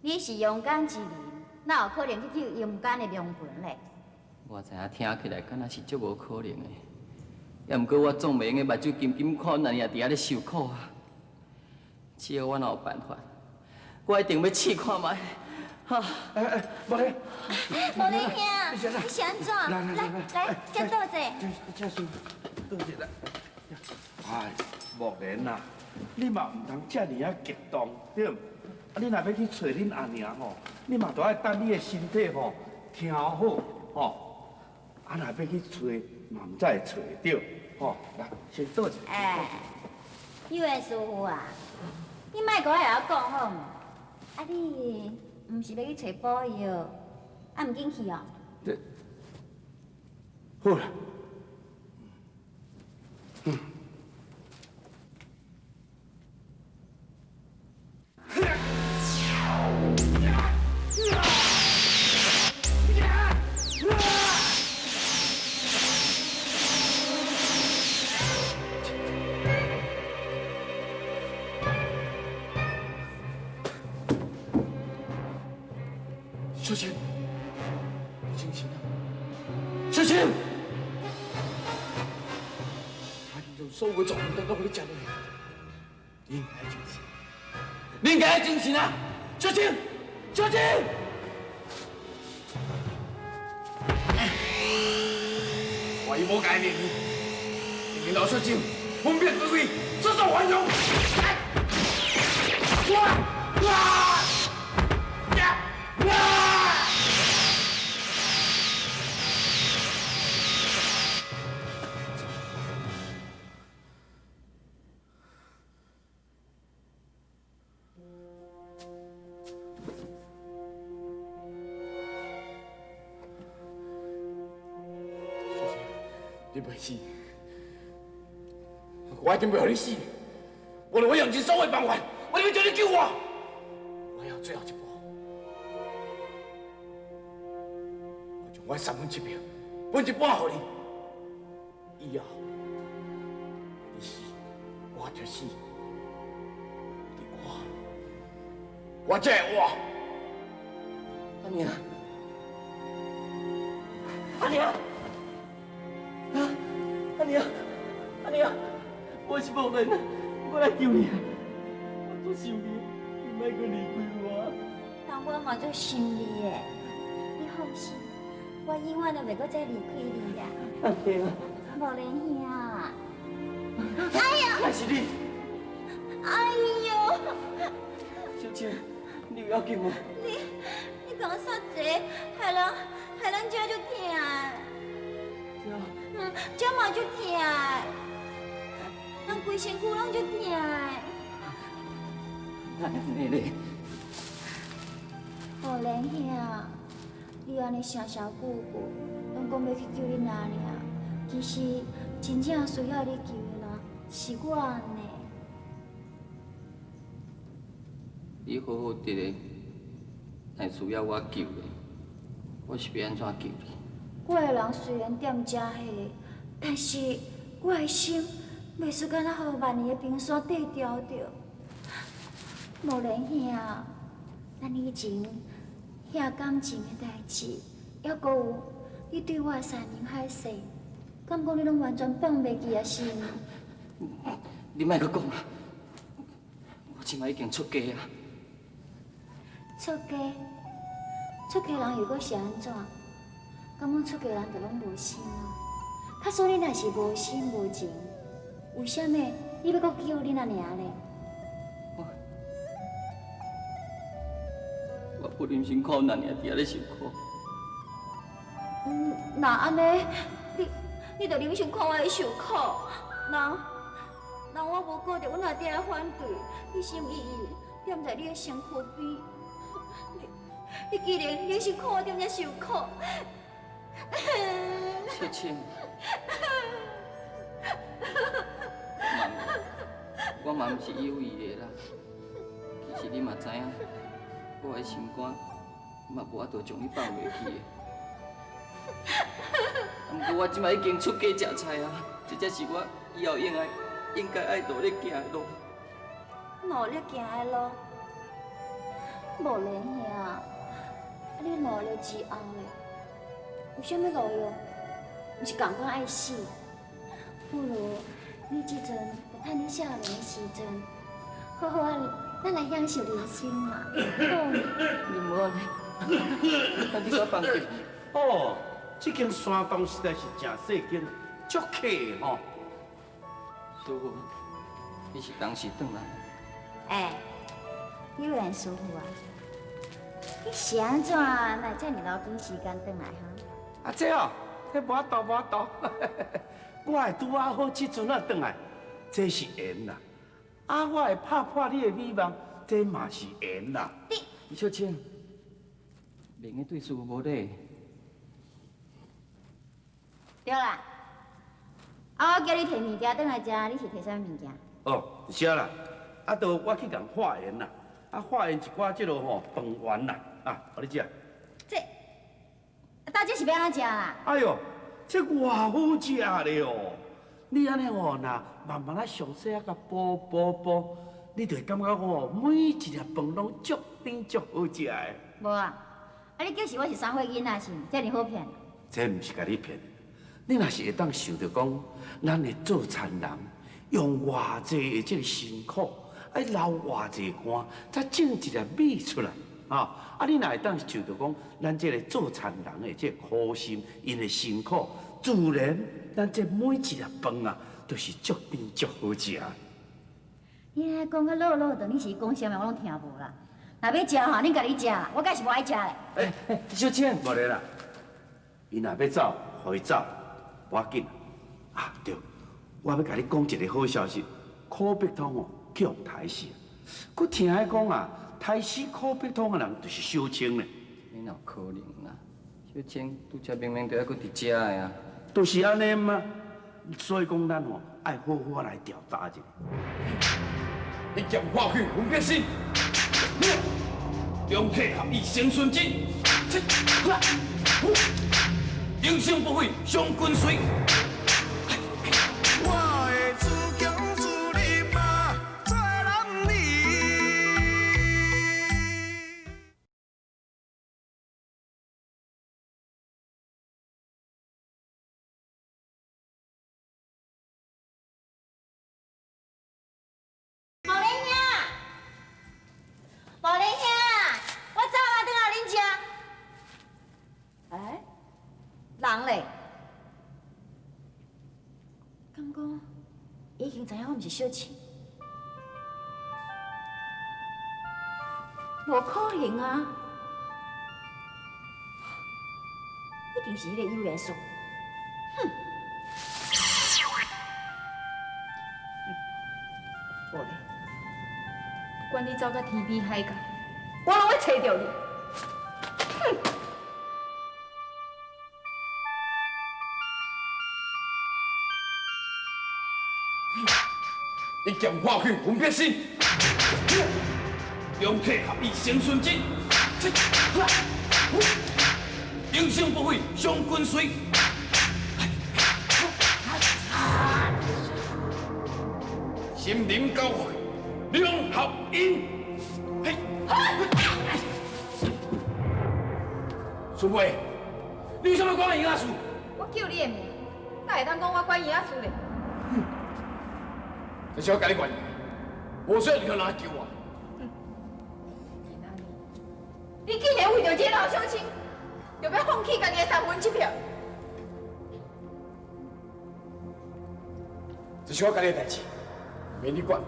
你是阳间之人，哪有可能去救阴间的灵魂咧？我知影听起来敢若是足无可能的，也毋过我总袂用的目睭金金看阮阿娘伫遐咧受苦啊！只要我若有办法，我一定欲试看覓。哈！哎哎，无咧，无咧兄，你是按怎？来来来来，这倒坐。这这先倒坐来。哎，木莲啊，你嘛毋通遮尔啊激动，对毋？啊，你若欲去揣恁阿娘吼，你嘛著爱等你的身体吼调好吼。啊，若欲去揣，嘛毋知会揣会著，吼。来，先倒坐。哎，有的师傅啊，你莫阁爱我讲好毋？啊，你毋是欲去揣补药，啊，毋紧去哦。这好啦。嗯。小青，你清醒啊！小青，我已经将所有的状况都予你食落，你应该精神，你应该精神啊！小青，小青，我已无概念，你老小青分辨对位，出手还用。哇哇呀哇！小青，你袂死，我一定袂予你死。无论我用尽所有办法，我都欲将你救活。我还有最后一步，我将我7/3命分一半予你。以后你死，我就死；你活，我才会活。阿娘，阿娘，啊，阿娘，阿娘，我是木莲，我来救你。我足想你，你莫阁离开我。但我嘛足想你的，你放心，我永远都袂阁再离开你啊。阿娘，木莲兄，哎呀，那是你。哎呦，小青，你有要紧无？你共我杀济，害人这足疼的。这？嗯，这嘛足疼的，人规身躯拢足疼的。哪会按呢咧？木莲兄，你按呢声声句句，拢讲欲去救恁阿娘，其实真正需要你救的人是我呢。你好好伫咧，若需要我救咧，我是欲按怎救你？我的人虽然踮遮下，但是我的心袂输敢若予万年的冰山底牢著。木莲兄，咱以前遐感情的代志，犹阁有你对我的山盟海誓，敢讲你拢完全放袂记啊？是毋？你莫阁讲啊！我这摆已经出家啊！出家，出家人又阁是按怎？敢讲出家人就拢无心啊？假使你若是无心无情，为啥物你欲阁救恁阿娘咧？我不忍心看阮阿娘伫遐咧受苦。若按呢，你就忍心看我咧受苦？人我无顾著阮阿爹的反对，一心一意踮在你的身躯边。你既然忍心看我踮遮受苦，小青，我嘛毋是有意的啦。其实你嘛知影，我的心肝嘛无法度将你放袂去的。毋过我这摆已经出家食菜啊，这才是我以后应该爱努力行的路。努力行的路。无莲兄，啊你老了之后咧，有啥物路用？毋是仝款爱死？不如你这阵就趁你少年的时阵，好好啊，咱来享受人生嘛。你莫按呢，你给我放弃。哦，这间山洞实在是真细间，足客的吼。师父，你是当时转来？哎，有缘师父啊，你是按怎来遮尔脑筋时间转来哈？啊，这哦，这无法度，无法度。我会拄仔好这阵仔转来，这是缘啦。啊，我会拍破你的美梦，这嘛是缘啦。你小青，袂用对师父无礼。对啦，啊，我叫你提物件转来食，你是提啥物物件？哦，是啊啦，啊，就我去共化缘啦，啊，化缘一寡这个吼饭丸啦，啊，予你食。这，啊，到底是欲按怎食啦？哎哟，这偌好食咧哦！你按呢吼，若慢慢仔详细仔共剥剥剥，你就会感觉吼，每一粒饭拢足甜足好食的。无啊，啊，你叫是我是三岁囡仔是毋？遮尔好骗？这毋是共你骗，你若是会当想著讲，咱的做田人用偌济的这个辛苦，爱流偌济汗，才种一粒米出来啊！啊，你若会当想著讲，咱这个做田人的这个苦心，𪜶的辛苦，自然咱这每一粒饭啊，都是足甜足好食。你按呢讲甲落落长，你是讲啥物我拢听无啦。若欲食吼，恁家己食啦，我阁是无爱食咧。欸，小青，无咧啦，伊若欲走，予伊走，无要紧。啊，对，我欲共你讲一个好消息，苦碧汤哦，去予刣死。阁听讲啊，刣死苦碧汤的人就是小青咧。你哪有可能啦？小青拄才明明就犹阁伫遮的啊。就是按呢嘛，所以讲咱吼爱好好来调查一下。一剑化去分别心，两体合一成纯真，英雄不悔将军随。我的自强自立嘛，做男儿。某莲兄，某莲兄，我走啊，转来恁遮。哎，人咧？敢讲已经知影我毋是小青？无可能啊！一定是彼个有缘术。哼！无咧，不管你走到天边海角，我拢会揣著你。哼！一剑化去分别心，两体合一成纯真，英雄不悔将军随。心灵交汇两合音。嘿，苏妹，你为啥物管伊仔事？我叫你的名，哪会当讲我管伊仔事咧？这是我共你管，无需要你去哪救我。你竟然为著这个老小青，就欲放弃家己的三魂七魄？这是我家己的代志，免你管。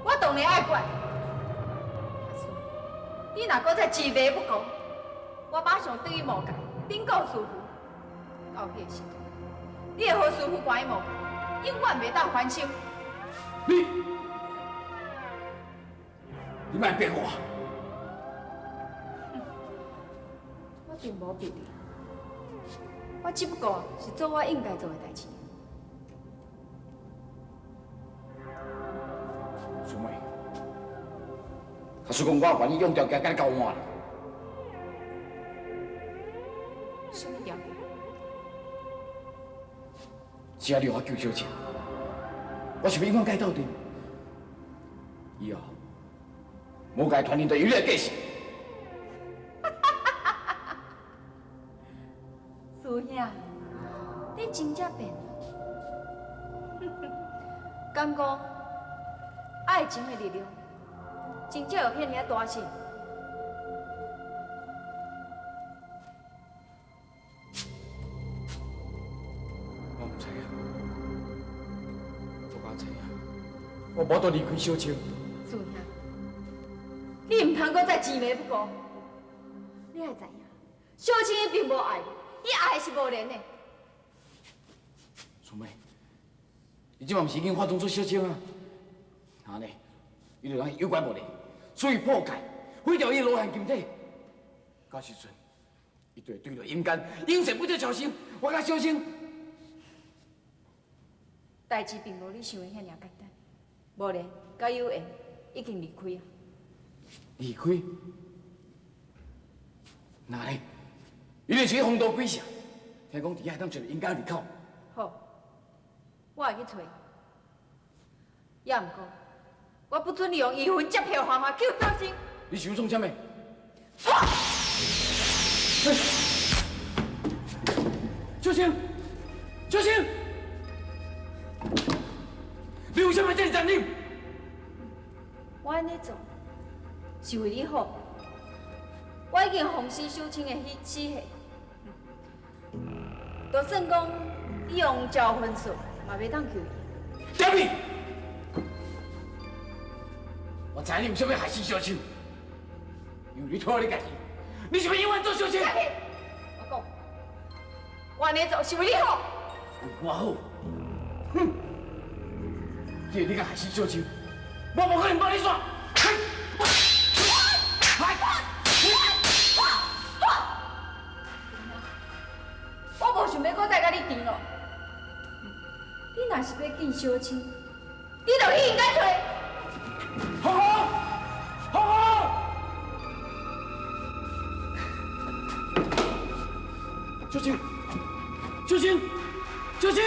我当然爱管。你若阁再执迷不悟，我马上转去魔界，禀告师父。到彼个时阵，你会予师父关佇魔界，永远袂当还手。你，你莫逼我。我并无逼你，我只不过是做我应该做的代志。苏妹，假使讲我愿意用条件佮你交换，什么条件？只要你予我救小青，我是欲永远佮伊斗阵。以后，魔界传人就由你来继承。师兄，你真正变。敢讲爱情的力量，真正有遐尔仔大势？我毋知影，我敢知影，我无法度离开小青。师兄，你毋通阁再执迷不悟。你爱知影，小青伊并无爱你，伊爱的是无莲的。师妹，伊这嘛毋是已经化妆做小青啊？按呢，伊就通诱拐无莲，所以破戒，毁掉伊的罗汉金体。到时阵，伊就会坠落阴间，永世不得超生。我佮小青，代志并无你想的遐尔简单。无莲佮有缘已经离开啊。离开？那呢？伊就是去风度鬼城，听讲伫遐会当找到阴间入口。好，我会去揣伊。也毋过，我不准你用移魂接票方法救小青。你是欲创啥物？小青，小青，你为啥物这么残忍？我按呢做，是为你好。我已经奉死小青的死死下，就算讲你用招魂术，嘛袂当救伊。点去！我知你为啥物害死小青，因为你讨厌你家己，你是欲永远做小青。我讲，我按呢做是为你好。为我好？哼！既然你敢害死小青，我无可能放你煞。我无想欲阁再佮你缠咯。你若是欲见小青，你就去阴间揣。好好，好好。小青，小青，小青。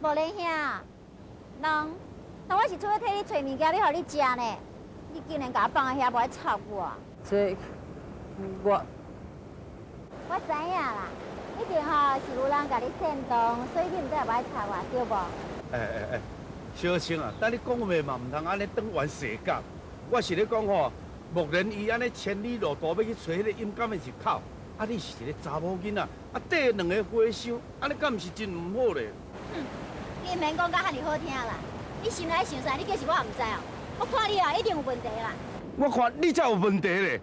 无莲兄，人，那我是出去替你揣物件，欲予你食呢，你竟然共我放伫遐，无爱插我。这，我知影啦，一定吼是有人共你煽动，所以你毋才会无爱插我，对无？哎，小青啊，等你讲话嘛，毋通按呢转弯踅角。我是咧讲吼，木莲伊按呢千里路途欲去揣彼个阴间的入口，啊，你是一个查某囡仔，啊，缀两个和尚，按呢敢毋是真毋好咧？哼，你毋免讲甲遐尔好听啦，你心内想啥？你叫是我毋知哦。我看你啊，一定有问题啦。我看你才有问题咧。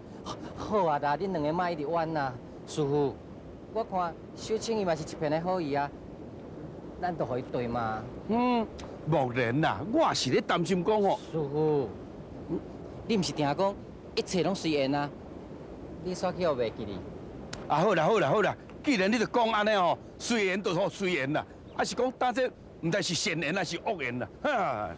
好啊啦，恁两个莫一直冤啊。师父，我看小青伊嘛是一片的好意啊，咱就予伊对嘛。嗯，木莲啦，我是咧担心讲吼。师父，你毋是定讲一切拢随缘啊？你煞去予袂记哩？啊，好啦好啦好啦，既然你著讲按呢吼，随缘就好随缘啦。啊是讲，当这毋知是善缘还是恶缘啦，哈。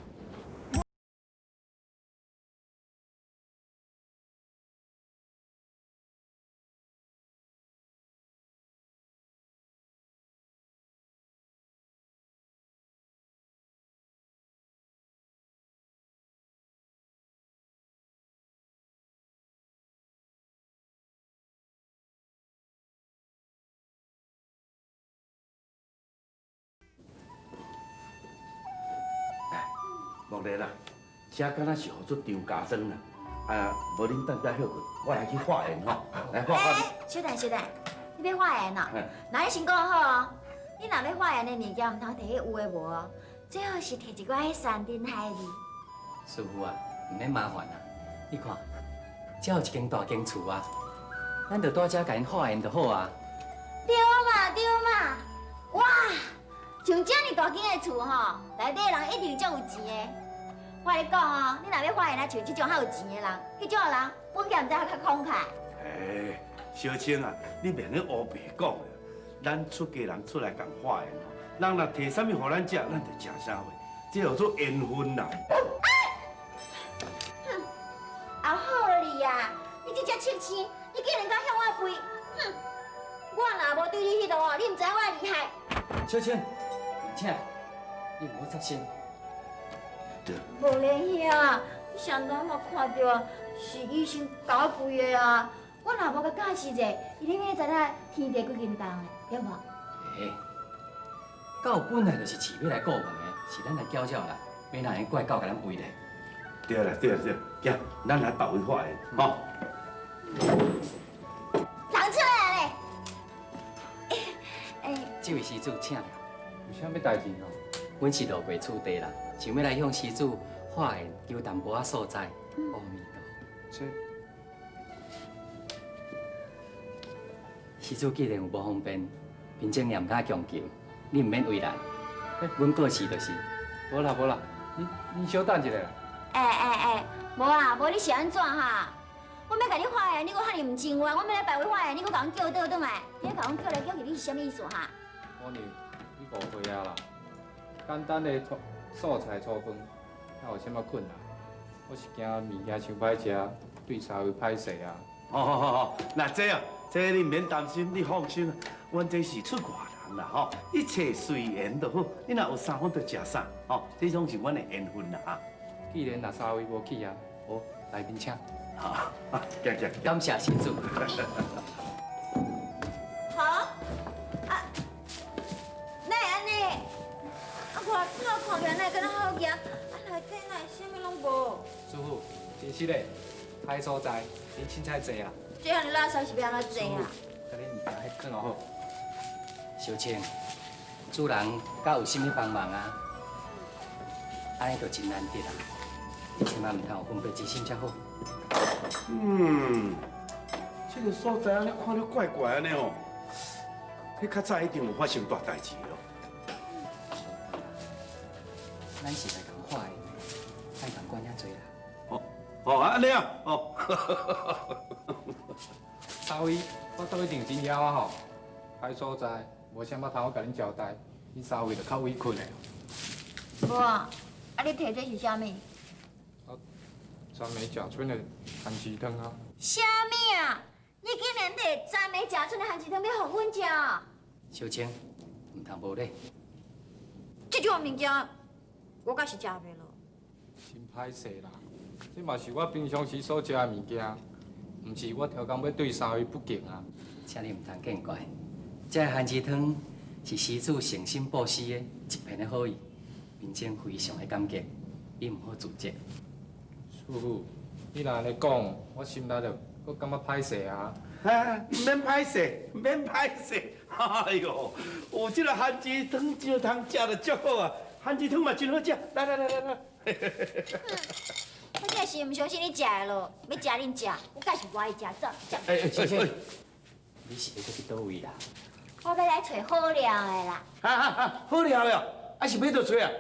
木莲啊，这敢若是号做张家庄啦。啊，无恁等遮歇困，我来去化缘吼，来化化。小等小等，你欲化缘哦？那你先讲好哦，你若欲化缘的物件，毋通提彼有的无哦，最好是提一寡彼山珍海味。师父啊，毋免麻烦啊，你看，遮有一间大间厝啊，咱就蹛遮共𪜶化缘就好啊。对嘛对嘛，哇，像遮尔大间的厝吼，内底人一定足有钱的。我共你讲哦，你若欲化缘来像这种较有钱的人，彼种人本钱才较慷慨。哎，小青啊，你袂用乌白讲，咱出家人出来共化缘吼，人若提啥物予咱食，咱就食啥货，这叫做缘分啦。哼，啊好哩啊，你这只痴痴，你竟然吠，哼！我若無對你彼落哦，你毋知我的厲害。小青，請你毋好插心。無連兄，你上當嘛看著啊，是醫生共我吠的啊。我若無共教示者，伊你欲知影天地幾斤重的，對無？欸，狗本來就是飼欲來顧門的，是咱來教教啦，欲哪會怪狗共咱吠咧？對啦對啦對，行，咱來別位化緣，吼。人出來咧！欸，這位施主請了。有啥物代誌哦？阮是路過此地啦，想欲來向施主化緣求淡薄仔素菜。阿彌陀。這施主既然有無方便，貧僧也毋敢強求，你毋免為難。阮過去就是。無啦無啦，你小等一下啦。欸欸欸，無啊，無你是按怎哈？我欲共你化緣，你閣遐爾毋情願；我欲來別位化緣，你閣共阮叫倒轉來。你共阮叫來叫去，你是啥物意思哈？姑娘，你誤會啊啦。簡單的粗素菜粗飯，哪有啥物困難？我是驚物件傷歹食，對三位歹勢啊。好好好好，那這啊，這你毋免擔心，你放心，阮這是出外人啦吼，一切隨緣就好。你若有啥，阮就食啥，吼，這種是阮的緣分啦哈。既然若三位無去啊，好，內面請。好，行行。感謝施主。好，啊，哪會按呢？啊，外口看起來哪會敢若好額，啊內底哪會啥物攏無？師傅，真實嘞，歹所在，恁凊彩坐啊。這遐爾垃圾是欲按怎坐啊？共恁物件彼囥好。小青，主人敢有啥物幫忙啊？按呢就真難得啊！你千萬毋通有分別之心才好。嗯，這個所在按呢看著怪怪按呢哦，彼較早一定有發生大代誌咯。咱是來共化緣的，莫共管遐濟啦。哦，哦，按呢啊，哦。三位，我倒一定真枵啊吼，歹所在，無啥物通好共恁交代，恁三位就較委屈的。無啊，啊你提這是啥物？啊，昨暝食賰的番薯湯啊。啥物啊？你竟然提昨暝食賰的番薯湯欲予阮食？小青，毋通無禮。這種物件，我敢是食袂落。真歹勢啦，這嘛是我平常時所食的物件，毋是我刁工欲對三位不敬啊。請你毋通見怪，這个番薯湯是施主誠心布施的一片的好意，貧僧非常的感激，你毋好自責。師傅，你若按呢講，我心內就閣感覺歹勢啊。啊，毋免歹勢，毋免歹勢。哎喲，有這个番薯湯就通食就足好啊，番薯湯嘛真好食。來來來來來。我真是毋相信你食的囉，欲食恁食，我敢是無愛食，走食。欸欸，小青，你是欲閣去佗位啦？我欲來揣好料的啦。哈哈哈，好料的，啊是欲佗揣啊？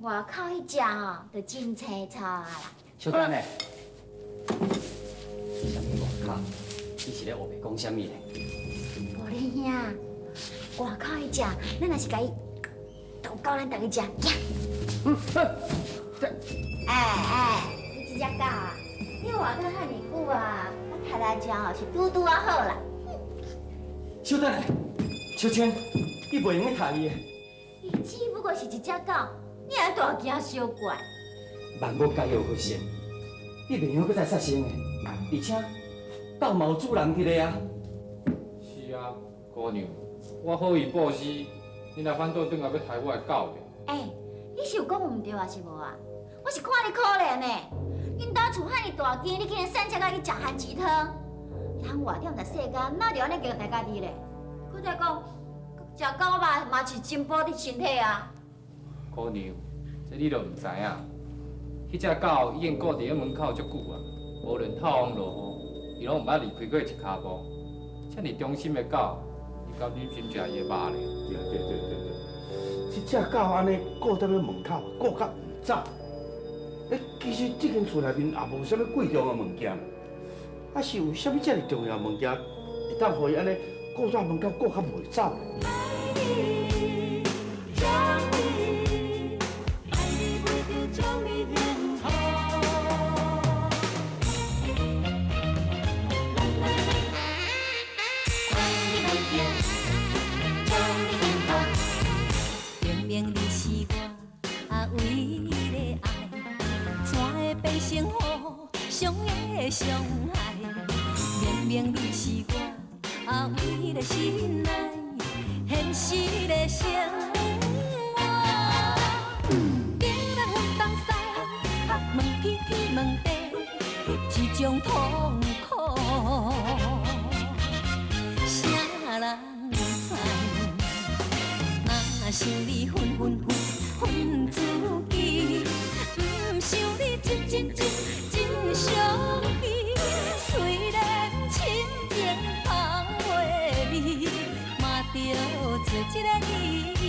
外口彼隻吼，就真青草啊啦。小等下，啥物外口？你是咧烏白講啥物咧？無咧兄，外口彼隻，咱若是共伊鬥狗，咱逐家食，行。哎哎，你這隻狗啊，你活到遐爾久啊，我刣來食吼是拄拄仔好啦。小等下，小青，你袂用咧刣伊的。伊只不過是一隻狗，你按呢大驚小怪。萬物皆有佛性，你袂用閣再殺生的，而且狗嘛有主人佇咧啊。是啊，姑娘，我好意布施，你若反倒轉來欲刣我的狗咧？欸，你是有講毋對抑是無啊？我是看你可憐的，恁兜厝遐爾大間，你竟然散隻狗去食番薯湯，人活踮佇世間，哪著按呢虐待家己咧？閣再講，食狗肉嘛是真補佇身體啊。姑娘，這你就毋知影，彼隻狗已經顧佇咧門口足久啊，無論透風落雨，伊攏毋捌離開過一跤步。遮爾忠心的狗，你敢忍心食伊的肉咧？對對對對對，這隻狗按呢顧佇咧門口，顧甲毋走。欸，其實這間厝內面也無啥物貴重的物件，啊是有啥物遮爾重要的物件，會當予伊按呢顧在門口顧甲袂走咧？生互相的傷害。明明你是我阿偉的心愛，現實的生活。東人東西，問天天問地，這種痛苦，啥人知？若想你分分分分自己，毋想你真真真真傷悲。雖然深情放袂離，嘛著做一个伊。